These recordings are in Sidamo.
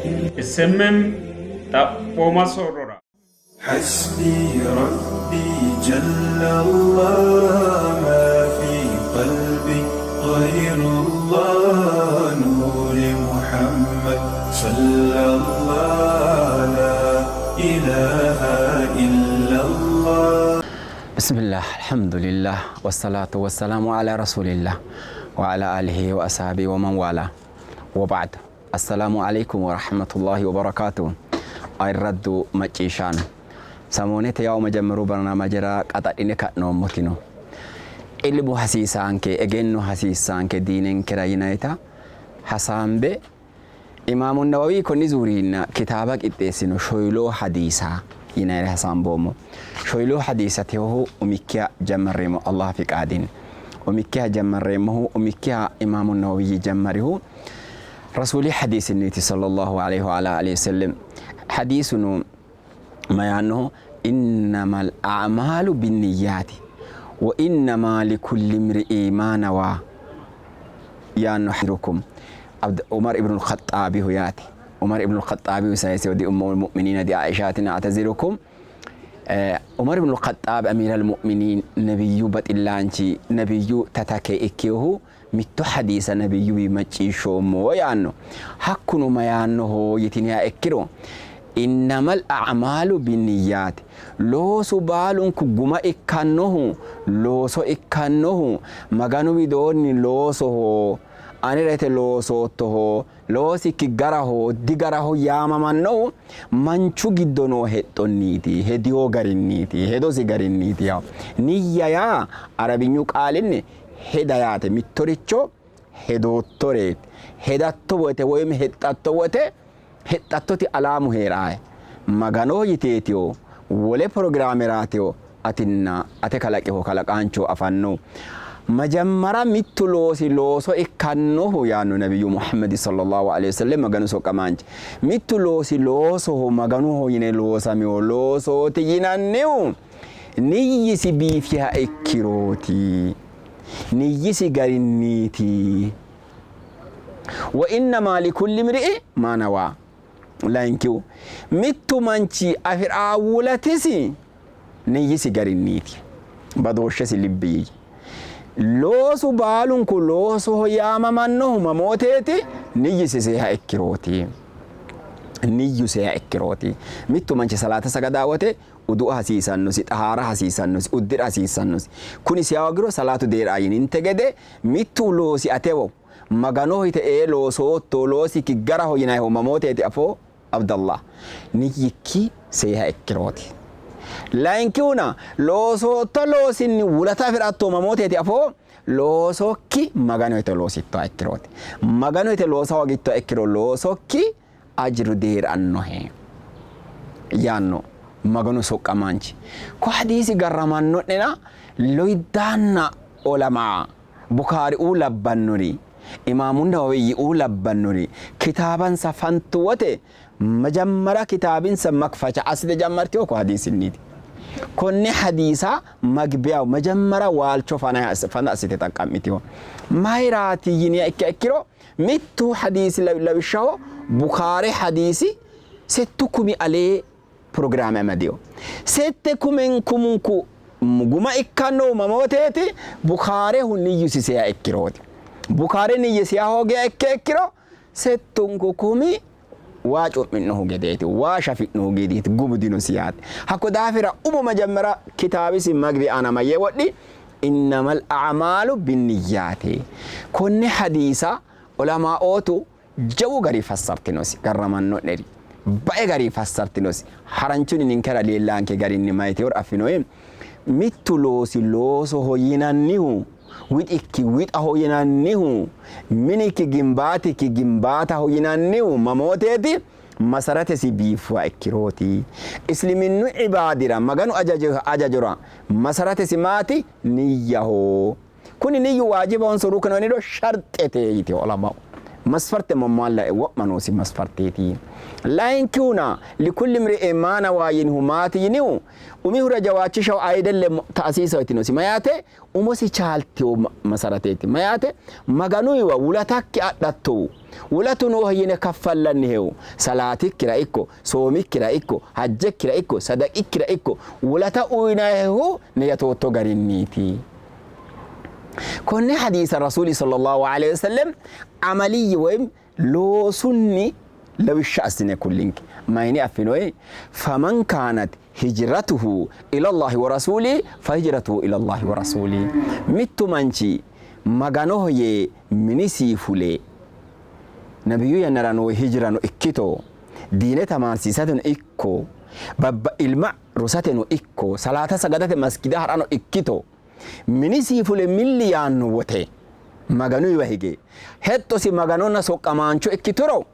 SMM xaphooma soorrora. حسبي ربي جل الله ما في قلبي غير الله نور محمد صلى الله لا إله إلا الله. بسم الله، الحمد لله، والصلاة والسلام على رسول الله وعلى آله وأصحابه ومن والاه، وبعد، السلام عليكم ورحمة الله وبركاته. Ayirraddu macciishshaano, samoonete yawo majammaru barnaamajira qaxadhine ka'noommotino ilmu hasiisaanke, egenno hasiissaanke diinenkera yinayita hasaambe Imaamu Nawawi konni zuurinna kitaaba qixxeessino shoyiloo hadiisa yinayire hasaamboommo. Shoyiloo hadiisatehu umikkiha jammarreemmo Allah fiqaadin. Umikkiha jammarreemmohu umikkiha Imaamu Nawawi jammarihu Rasuuli hadiisinniiti sallallahu alayhi wa ala alihi wasallam. Hadiisuno mayaannoho? Innamal a'maalu binniyyaati wa innamaa likulli imri'i maa nawaa yaanno rukum Umar ibn al-Khaxaabihu yaate. Umar ibn al-Khaxaabihu sayise di ummul mu'miniina di Aishaatin a'tazirukum. Umar ibn al-Khaxaab amiiral mu'miniin, nabiyyu baxillaanchi, nabiyyu tatake ikkinohu mitto hadiisa nabiyyuwi macciishshoommo yaanno. Hakkuno mayaannoho yitiniha ikkiro, innamal a'maalu binniyyaati, loosu baalunku guma ikkannohu, looso ikkannohu Maganu widoonni loosoho, anera yite loosoottoho, loosikki garaho digaraho yaamamannohu manchu giddo noo hexxonniiti, hedino garinniiti, hedosi garinniiti yawo. Niyya yaa Arabinyu qaalinni heda yaate, mittoricho hedoottoreeti. Hedatto woyte woyim hexxatto woyte hexxattoti alaamu hee'raahe. Maganoho yiteetiho, wole pirogiraameraatiho, atinna ate kalaqiho kalaqaancho afanno. Majammara mittu loosi looso ikkannohu yaanno Nabiyyu Muhammadi sallallahu alaihi wasallam, Maganu soqqamaanchi. Mittu loosi loosoho Maganoho yine loosamino loosooti yinannihu niyyisi biifiha ikkirooti. Niyyisi garinniiti. Wa innamaa likulli imri'i maa nawaa. Layinkihu mittu manchi afi'raa wulatisi niyyisi garinniiti. Badooshshesi libbi yii. Loosu baalunku loosoho yaamamannohu mamooteeti? Niyyisi seeha ikkirooti. Niyyu seeha ikkirooti. Mittu manchi salaata sagadaa wote udu'a hasiisannosi, xahaara hasiisannosi, uddi'ra hasiissannosi. Kuni seeha hoogiro salaatu dee'ra yininte gede mittu loosi atewo Maganoho yite ee loosootto loosikki garaho yinannihu mamooteeti afoo? Abdallah, niyyikki seeha ikkirooti. Layinkihuna loosootto loosinni wulata afi'ratto mamooteeti afoo? Loosokki Magano yite loosittoha ikkirooti. Magano yite loosa hoogittoha ikkiro loosokki ajiru dihee'rannohe yaanno Maganu soqqamaanchi. Ko hadiisi garramanno'nena loyiddaanna olamaa Bukaariuu labbannori, Imaamu Nawawiyyiuu labbannori kitaabansa fantu wote majammara kitaabinsa makfacha assite jammartino ko hadiisinniiti. Konne hadiisa magbiyaho majammara waalcho fana assite xaqqa'mitino. Mayiraati yiniha ikkiha ikkiro mittu hadiisi lawishshaho Bukaare hadiisi 60 alee pirogiraame amadino. Sette kumenkumunku guma ikkannohu mamooteeti? Bukaarehu niyyusi seya ikkirooti. Bukaare niyye seya hoogiha ikkiha ikkiro settunku kumi waa cu'mi'nohu gedeeti, waa shafi'nohu gedeeti, gumu dinosi yaate. Hakko daafira umo majammara kitaabisi magbi aana mayyee wodhi? Innamal a'maalu binniyyaati. Konne hadiisa ulamaa'ootu jawu gari fassartinosi, garramanno'neri bae gari fassartinosi. Haranchunni ninkera leellaanke garinni mayiteworo affinoe? Mittu loosi loosoho yinannihu, wixikki wixaho yinannihu, minikki gimbaatikki gimbaataho yinannihu mamooteeti? Masaratesi biiffuha ikkirooti. Isliminnu ibaadira, Maganu ajajora masaratesi maati? Niyyaho. Kuni niyyu waajibahonso ruknaho yiniro sharxete yitino ulama'u. Masfarte mammaalla wo'ma noosi masfarteeti. Layinkihuna likulli imri'in maa nawaa yinihu maati yinihu umihura jawaachishaho ayidelle ta'asiisaho yitinosi. Mayaate umosi chaaltino masarateeti. Mayaate Maganuyiwa wulatakki adhattohu. Wulatu noohe yine kaffallannihehu salaatikkira ikko soomikkira ikko hajjekkira ikko sadaqikkira ikko wulata uyinayihehu niyyatootto garinniiti. Konne hadiisa Rasuuli sallallahu alaihi wasallam amaliyyi woyim loosunni lawishsha assine kullinke. Mayine affinoyi? Faman kaanat hijratuhu ilallahi wa rasuuli fa hijratuhu ilallahi wa rasuuli. Mittu manchi Maganoho yee minisi fule nabiyyu yannara noo hijrano ikkito, diine tamaarsiisateno ikko, babba ilma rosateno ikko, salaata sagadate masgida ha'rano ikkito, minisi fule milli yaanno wote Maganuyiwa hige hexxosi Maganonna soqqamaancho ikkituro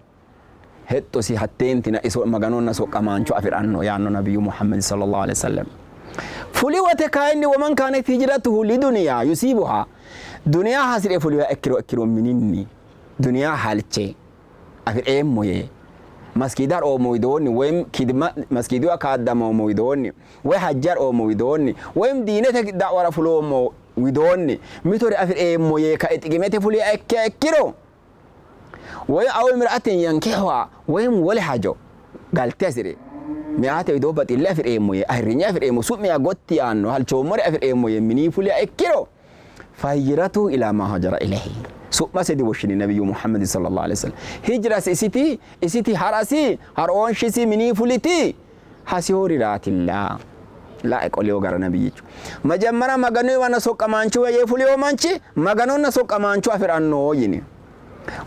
hexxosi hatteentina iso Maganonna soqqamaancho afi'ranno yaanno nabiyyu Muhammad sallallahu alaihi wasallam. Fuli wote kayinni woman kaanat hijratuhu liduniya yusiibuha duniyaa hasi're fuliha ikkiro ikkiro mininni duniyaa halche afi'reemmo yee maskiida ha'roommo widoonni woyim kidma maskiiduwa kaaddamoommo widoonni woy hajja ha'roommo widoonni woyim diinete da'wara fuloommo widoonni mitore afi'reemmo yee kae xiqimete fuliha ikkiha ikkiro woy aw imra'atin yankihuha woyim wole hajo galte hasi're meyaate widoo baxille afi'reemmo yee ayirrinye afi'reemmo su'miya gotti yaanno halchoommore afi'reemmo yee minii fuliha ikkiro fahijratuhu ilaa maa hajara ilayhi su'mase diwoshshini nabiyyu Muhammad sallallahu alaihi wasallam hijrasi isiti isiti harasi haroonshisi minii fuliti hasihooriraatilla lae qoliyo gara nabiyyichu majammara Maganuyiwanna soqqamaanchuwa yee fuliyo manchi Maganonna soqqamaanchu afi'ranno yini.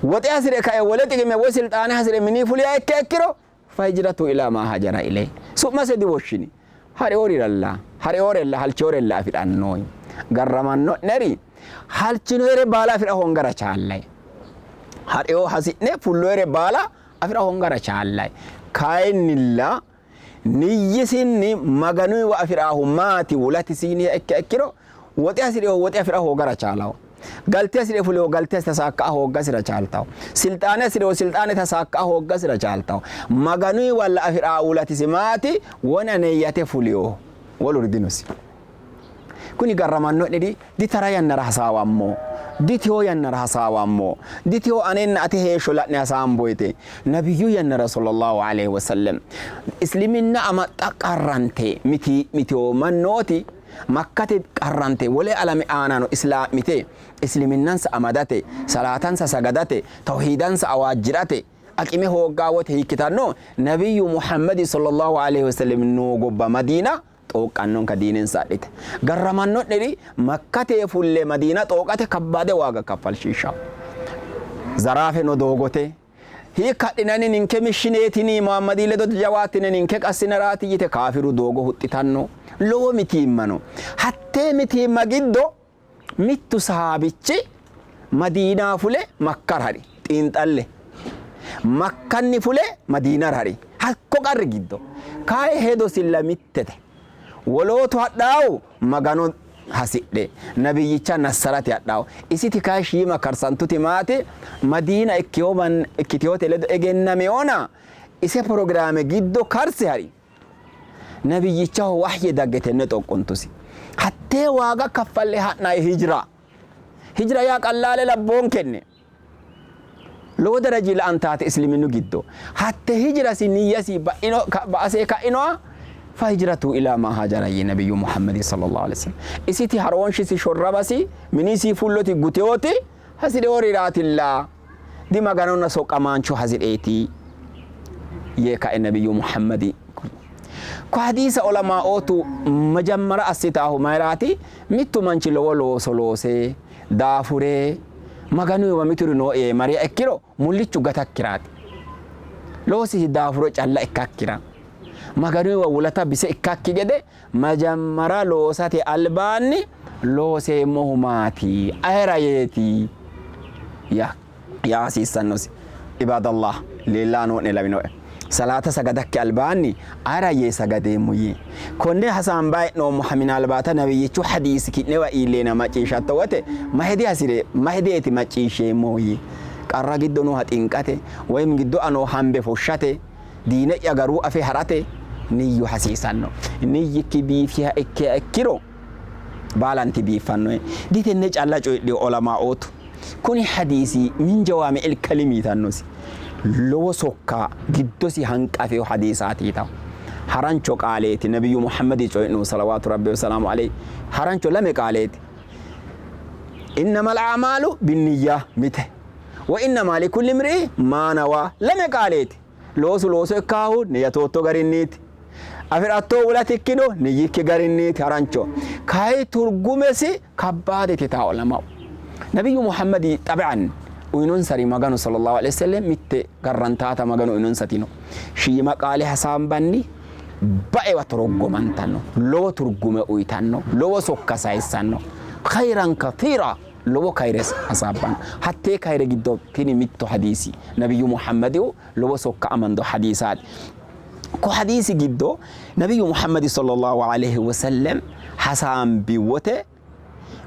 Woxe hasi're kae wole xiqime woy silxaane hasi're minii fuliha ikkiha ikkiro fahijratu ilaa maa hajara ilay su'mase diwoshshini ha'rioriralla ha'riorella halchiorella afi'ranno. Garramanno'neri halchinoyere baala afi'ra hoongara chaallay. Ha'rio hasi'ne fulloyere baala afi'ra hoongara chaallay. Kayinnilla niyyisinni Maganuyiwa afi'raahu maati wulatisi yiniha ikkiha ikkiro woxe hasi'riho woxe afi'ra hoogara chaalawo. Galte hasi're fuliho galte tasaakka'a hooggasira chaaltawo. Silxaane hasi'riho silxaane tasaakka'a hooggasira chaaltawo. Maganuyiwalla afi'raa wulatisi maati wona neyyate fuliho woluri dinosi. Kuni garramanno'neri ditara yannara hasaawammo, ditio yannara hasaawammo, ditio anenna ate heeshsho la'ne hasaambo yite nabiyyu yannara sallallahu alaihi wasallam isliminna amaxxa qarrante mitii'mitino mannooti Makkate qarrante wole alame aanano islaa'mite isliminnansa amadate, salaatansa sagadate, tawhiidansa awaajji'rate aqime hooggaa wote hiikkitanno? Nabiyyu Muhammadi sallallahu alaihi wasallam noo gobba Madiina xooqqannonka diinensa adhite. Garramanno'neri Makkate fulle Madiina xooqate kabbaade waaga kaffalshiishshanno. Zaraafeno doogote, Hiikka hadhinanni ninke mishshineetini Muhammadii ledo jawaattine ninke qassinaraati yite kaafiru doogo huxxitanno. Lowo mitiimma no. Hattee mitiimma giddo mittu sahaabichi Madiina fule Makkara hari. Xiinxalle. Makkanni fule Madiinara hari. Hakko qarri giddo. Kayi hedosilla mittete. Wolootu hadhaahu Magano hasidhe nabiyyicha nassarate hadhaahu. Isiti kayi shiima karsantuti maati Madiina ikkiteyote ledo egennameyona ise pirogiraame giddo karse hari. Nabiyyichaho wahye dagge tenne xoqqontusi. Hattee waaga kaffalle ha'nayi hijira. Hijira yaa qallaale labboonkenni. Lowo daraji la'antaate isliminnu giddo. Hatte hijirasi niyyasi ba'ino ba'asee ka'inoha fahijratu ilaa maa hajara yii nabiyyu Muhammadi sallallahu alaihi wasallam. Isiti haroonshisi shorramasi minisi fulloti guteoti hasi'reoriraatilla di Maganonna soqqamaancho hasi'reeti yee kae nabiyyu Muhammadi. Ko hadiisa olamaa'ootu majammara assitaahu mayiraati? Mittu manchi lowo looso loose daafure Maganuyiwa mituri nooe yee mariha ikkiro mullichu gatakkiraati. Loosisi daafuro calla ikkakkira Maganuyiwa wulata bise ikkakki gede majammara loosate albaanni looseemmohu maati? Ayera yeeti? Yaa hasiissannosi. Ibaadallah, leellaa noo'ne lawinoe. Salaata sagadakki albaanni ayera yee sagadeemmo yii. Konne hasaambayi hee'noommoha minaalbaata nabiyyichu hadiisi ki'newa iilleena macciishshatto wote ma hede hasi're ma hedeeti macciishsheemmohu yii. Qarra giddo nooha xinqate woyim giddo'a noo hambe fushshate diine'ya garuu afe ha'rate niyyu hasiisanno. Niyyikki biifiha ikkiha ikkiro baalanti biiffannohe. Ditenne calla coyidhino olamaa'ootu. Kuni hadiisi min jawaami'il kalimi yitannosi. Lowo sokka giddosi hanqafino hadiisaati yitanno. Harancho qaaleeti Nabiyyu Muhammadi coyi'nohu salawaatu rabbi wasalaamu alayhi. Harancho lame qaaleeti. Innamal a'maalu binniyya mite. Wa innamaa likulli imri'i maa nawaa lame qaaleeti. Loosu looso ikkaahu niyyatootto garinniiti. Afi'ratto wulatikkino niyyikki garinniiti harancho. Kayi turgumesi kabbaadete taa ulama'u. Nabiyyu Muhammadi xabi'an uyinonsari Maganu sallallahu alaihi wasallam mitte garrantaata Maganu uyinonsati no. Shiima qaale hasaambanni baewa toroggomantanno, lowo turgume uyitanno, lowo sokka sayissanno. Khayran kathiira lowo kayre hasaabbanno. Hattee kayre giddo tini mittu hadiisi Nabiyyu Muhammadihu lowo sokka amando hadiisaati. Ko hadiisi giddo Nabiyyu Muhammadi sallallahu alaihi wasallam hasaambi wote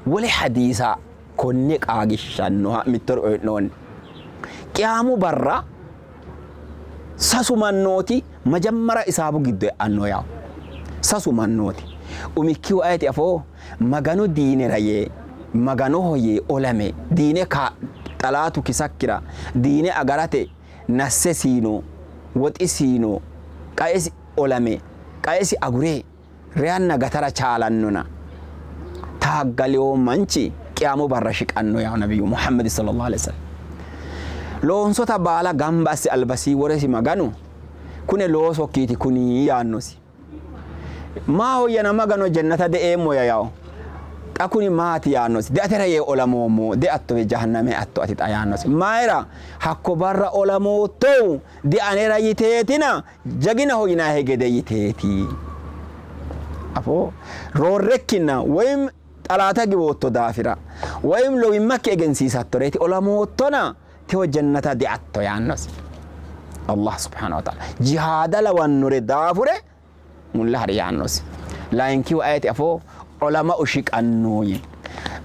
wole hadiisa konne qaagishshannoha mittore coyi'noonni. Qiyaamu barra sasu mannooti majammara isaabu giddo e'anno yawo. Sasu mannooti. Umikkihu ayeti afoo? Maganu diinera yee, Maganoho yee olame diine xalaatu kisakkira diine agarate nasse siino, woxi siino, qaesi olame qaesi agure reyanna gatara chaalannona taaggalewo manchi qiyaamu barra shiqanno yawo Nabiyyu Muhammad sallallahu alaihi wasallam. Loonsota baala gamba asse albasii woresi Maganu kune loosokkiiti kuni yaannosi. Maahoyyena Magano jannata de'eemmo ya yawo. Xa kuni maati yaannosi. Deatera yee olamoommo, deattowe jahanname eatto ati xa yaannosi. Mayira? Hakko barra olamoottohu dianera yiteetina jaginaho yinaahe gede yiteeti. Afoo roorrekkinna woyim xalaata giwootto daafira woyim lowimmakki egensiisattoreeti olamoottona tewo jannata diatto yaannosi. Allah subhanahu wa ta'ala jihaada lawannore daafure mulla hari yaannosi. Layinkihu ayeti afoo olama'u shiqanno yii.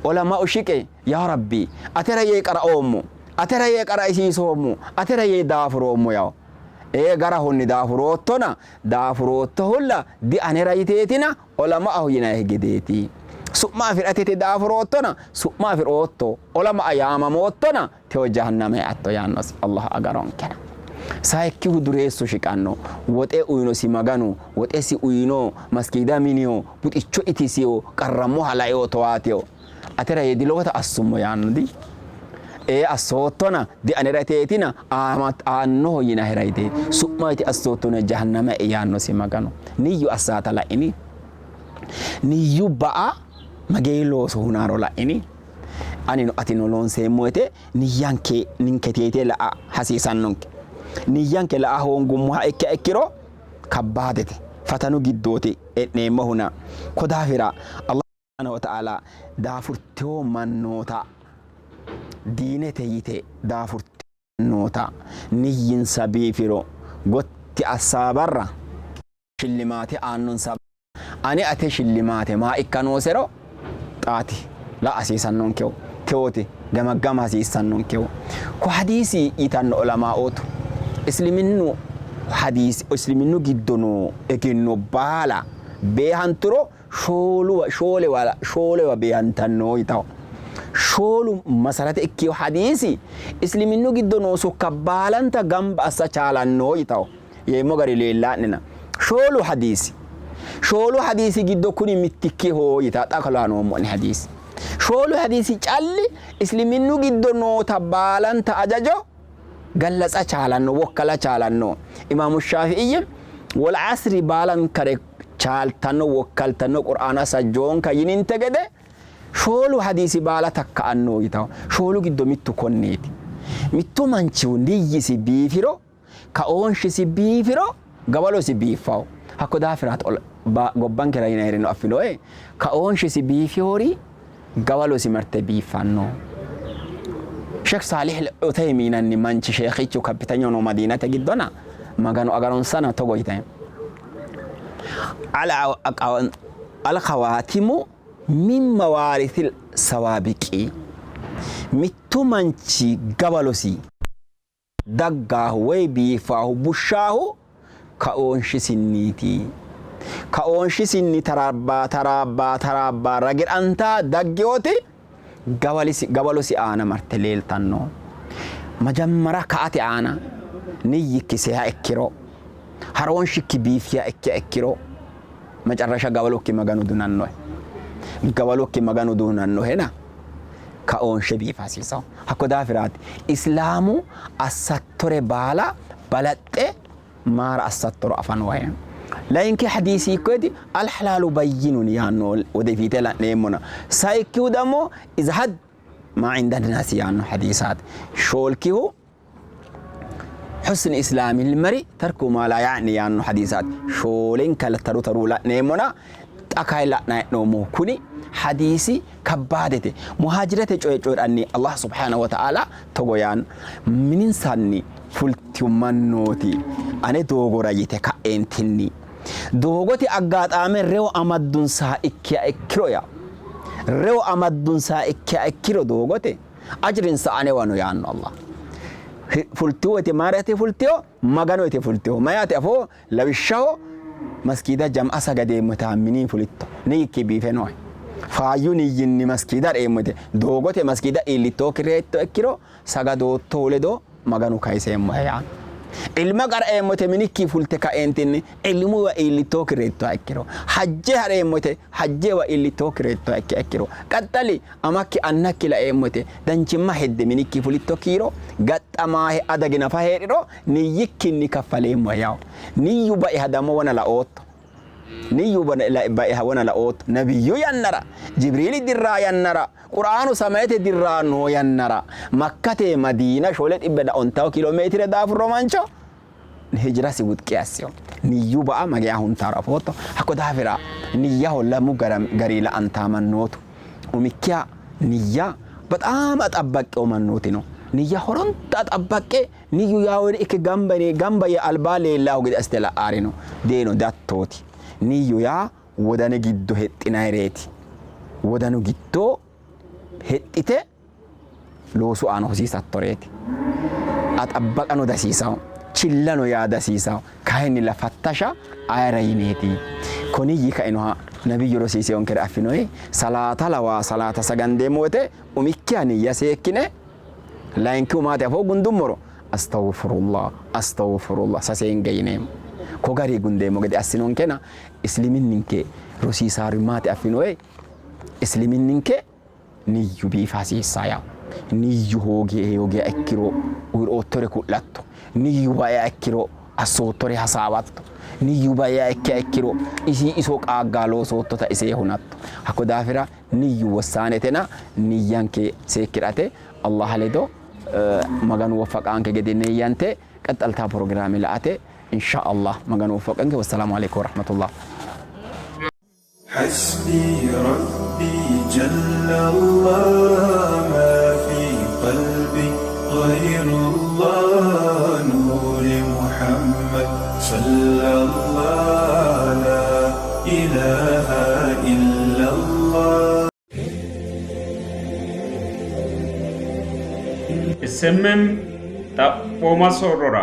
Olama'u shiqe yaa Rabbi atera yee qara'oommo, atera yee qara'isiisoommo, atera yee daafuroommo yawo. Ee garahunni daafuroottona daafuroottohulla dianera yiteetina olama'aho yinanni gedeeti. Su'ma afi'rate yite daafuroottona su'ma afi'rootto, olama'a yaamamoottona tewo jahanname eatto yaannosi. Allah agaronkena. Sayikkihu dureessu shiqanno. Woxe uyinosi Maganu, woxesi uyino, maskiida miniyo, buxicho itisiyo, qarrammoha laeo towaatiyo. Atera yee dilowota assummo yaanno di? Ee assoottona dianera yiteetina aannoho yinahera yite su'ma yite assoottona jahannama ei yaannosi Maganu. Niyyu assaata la'ini? Niyyu ba'a mageyi looso hunaaro la'ini? Anino atino loonseemmo woyte niyyanke ninketeete la'a hasiisannonke. Niyyanke la'a hoongummoha ikkiha ikkiro kabbaadete fatanu giddooti e'neemmohuna. Ko daafira Allah subhaanahu wa ta'aala daafurtino mannoota diinete yite daafurtino mannoota niyyinsa biifiro gotti assaa barra shillimaate aannonsa Ane ate shillimaate maa ikka noosero xaati la'a hasiisannonkehu, tewooti gamaggama hasiissannonkehu. Ko hadiisi yitanno ulamaa'ootu isliminnu hadiisi isliminnu giddo noo egenno baala beehanturo shooluwa shoolewa shoolewa beehantanno yitawo. Shoolu masarate ikkiyo hadiisi isliminnu giddo noo sokka baalanta gamba assa chaalanno yitawo. Yeemmo gari leellaa'nena. Shoolu hadiisi. Shoolu hadiisi giddo kuni mittikkiho yita xa kalaa noommo'ne hadiisi. Shoolu hadiisi calli isliminnu giddo noota baalanta ajajo gallatsa chaalanno, wokkala chaalanno. Imaamu Shaafi'iyyi wol asri baalankare chaaltanno, wokkaltanno Qur'aana sajjoonka yininte gede shoolu hadiisi baala takka'anno yitawo. Shoolu giddo mittu konneeti. Mittu manchihu niyyisi biifiro Kaoonshisi biifiro gawalosi biiffawo. Hakko daafiraati gobbankera yinayirino affinoe, kaoonshisi biifihori gawalosi marte biiffanno. Sheek Saalih Uteymi yinanni manchi sheekhichu kapitanyo no Madiinate giddona Maganu agaronsana togo yite Al-khawaatimu min mawaarithil sawaabiqi mittu manchi gawalosi daggaahu woy biifaahu bushshaahu kaoonshisinniiti. Kaoonshisinni taraabbaa taraabbaa taraabbaa ragi'rantaa daggeoti Gawalisi gawalosi aana marte leeltanno. Majammara ka''ate aana niyyikki seya ikkiro, haroonshikki biifiya ikkiha ikkiro, macarrasha gawalokki Maganu dunannohe. Gawalokki Maganu dunannohena kaoonshe biifa hasiisawo. Hakko daafiraati Islaamu assattore baala balaxxe maara assattoro afa noohe. Layinki hadiisi hiikkoyeti? Alhalaalu bayyinun yaanno wodefiite la'neemmona. Sayikkihu dammo izhad maa inda naasi yaanno hadiisaati. Shoolkihu husni islaamil mari tarku maa laa ya'ni yaanno hadiisaati. Shoolenka taru taru la'neemmona xa kayi la'nanni hee'noommohu kuni hadiisi kabbaadete. Muhaajirete coye coyi'ranni Allah subhanahu wa ta'ala togo yaanno, Mininsanni fultino mannooti ane doogora yite ka'eentinni doogote aggaaxaame reyo amaddunsaha ikkiha ikkiro ya reyo amaddunsaha ikkiha ikkiro doogote ajrinsa anewa no yaanno Allah. Fultino woyte mayra yite fultino? Magano yite fultino. Mayate afoo? Lawishshaho, maskiida jam'a sagadeemmo yite mini fulitto. Niikki biife noohe. Faayyu niyyinni maskiida ha'reemmo yite doogote maskiida iillittokki reyitto ikkiro sagadoottohu ledo Maganu kayiseemmohe yaanno. Ilma qara'eemmo yite minikki fulte kaeentinni ilmuwa iillittokki reyittoha ikkiro, hajje ha'reemmo yite hajjewa iillittokki reyittoha ikkiha ikkiro, qaxxali amakki annakki laeemmo yite danchimma hedde minikki fulitto kiiro gaxxa maahe adagi nafa hee'riro niyyikkinni kaffaleemmohe yawo. Niyyu baiha damo wona laootto. Niyyu baiha wona laootto. Nabiyyu yannara, Jibriili dirraa yannara, Qur'aanu samayete dirraa noo yannara, Makkate Madiina 750 kiiloomeetire daafurro mancho hijirasi wuxqi assino. Niyyu ba'a mageya huntaaro afootto. Hakko daafira niyyaho lamu gari la'antaa mannootu. Umikkiha niyya baxaama axabbaqqewo mannooti no. Niyya horonta axabbaqqe niyyu yaawore ikke gamba yine gamba yee albaa leellaahu gede assite la'aari no. Deeno dattooti. Niyyu yaa wodane giddo hexxinayireeti. Wodanu giddo hexxite loosu aana hosiisattoreeti. Axabbaqano dasiisawo, chillano yaa dasiisawo, kayinnilla fattasha ayera yineeti. Koniyyi kainoha nabiyyu rosiiseyonkere affinoyi, salaata lawa salaata sagandeemmo wote umikkiha niyya seekkine, layinkihu maati afoo gundummoro astagfirullah astagfirullah saseenge yineemmo. Ko gari gundeemmo gede assinonkena isliminninke rosiisaari maati affinoyi, isliminninke Niyyu biifa hasiissaa yawo. Niyyu hoogihe hoogiha ikkiro uyi'roottore ku'latto. Niyyu baiha ikkiro assoottore hasaawatto. Niyyu baiha ikkiha ikkiro isi iso qaaggaa loosoottota isee hunatto. Hakko daafira niyyu wossaanetena niyyanke seekki'rate Allah ledo Maganu woffaqaanke gede neeyyante qaxxaltaa pirogiraame la'ate insha Allah Maganu woffaqanke. Wassalamu alaikum warahmatullah. حسبي ربي جل الله ما في قلبي غير الله نور محمد صلى الله لا إله إلا الله SMM Xaphooma Soorrora.